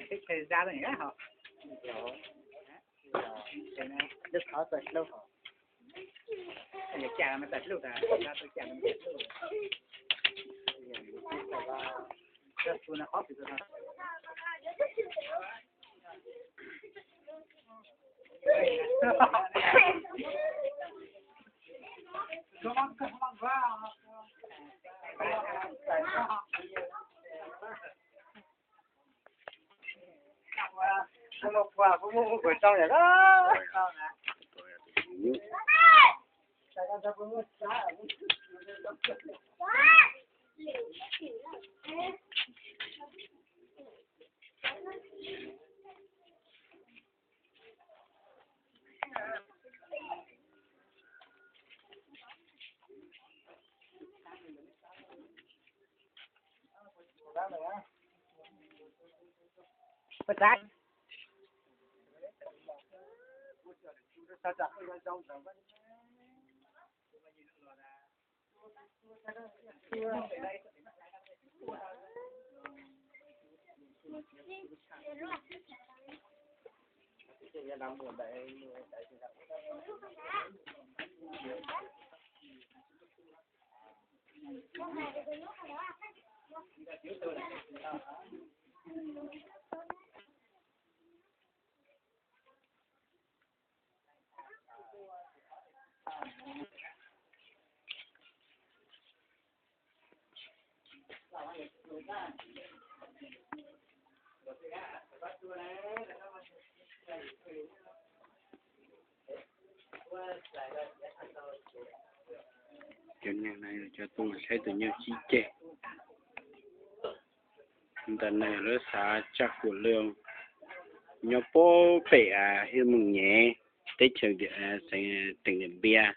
Teb chaws za hov. Lub qhov txawj hlub hov. Yog caj mas txawj hlub tas, za txawj caj mas txawj hlub. Txawj hlub no qhov pwm txawj hlub. Cov neeg no yog cov tuaj saib tus nyuj sib ceg. Ntawm no yog lub xav Tsaj Kuam Lwj, nyob puag pem Hib Moos Nyem, teb chaws xeev Tias Npias.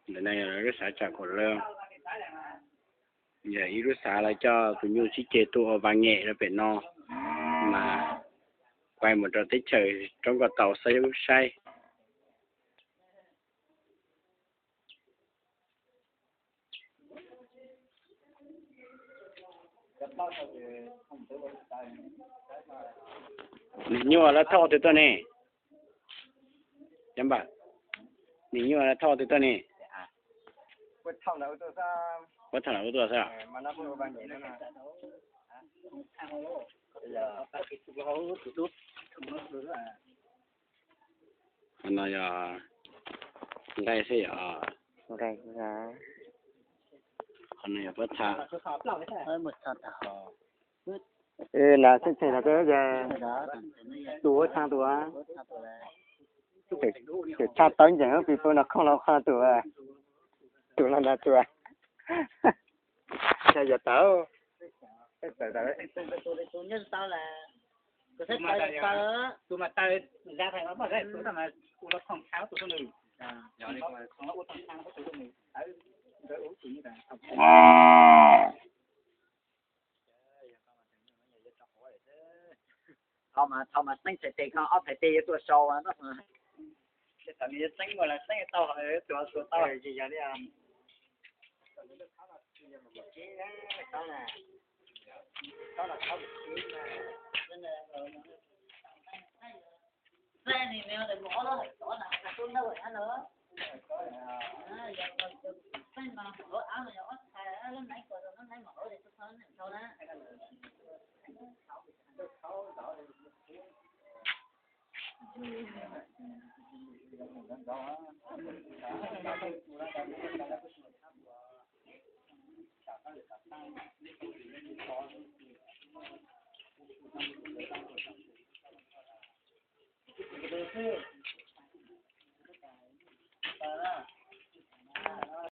Ntawm no yog lub xav Tsaj Kuam Lwj, yog ib lub xav lawv coj tus nyuj sib ceg tuaj ua vas nyem rau pem no, mas kuaj mus rau teb chaws roob ko taus xab yub saib. Niam nyuj lawv thauj twg tuaj ne? Cov npawg, niam nyuj lawv thauj twg tuaj ne? Puab thauj lawv ua tuaj xwb. Qhov no yog nqaij xwb yog? Qhov no yog puab tha. Nas xeeb txheej no koj yog tus ua thaaj tus. Ces tshaj tawv nceeg pib pub no khooj los khooj tus, tus los nrog tus. Yog tau. Thaum mas, thaum mas xeeb txhais tes ko ob txhais tes yuav tuaj sau. Thaum nws yuav xeeb mus los xeeb tau, tuav tuav tau. Ob no yog ob txhais, lub naiv kuas rau lub naiv mas hauv ces txhob txhob neeg dhau na.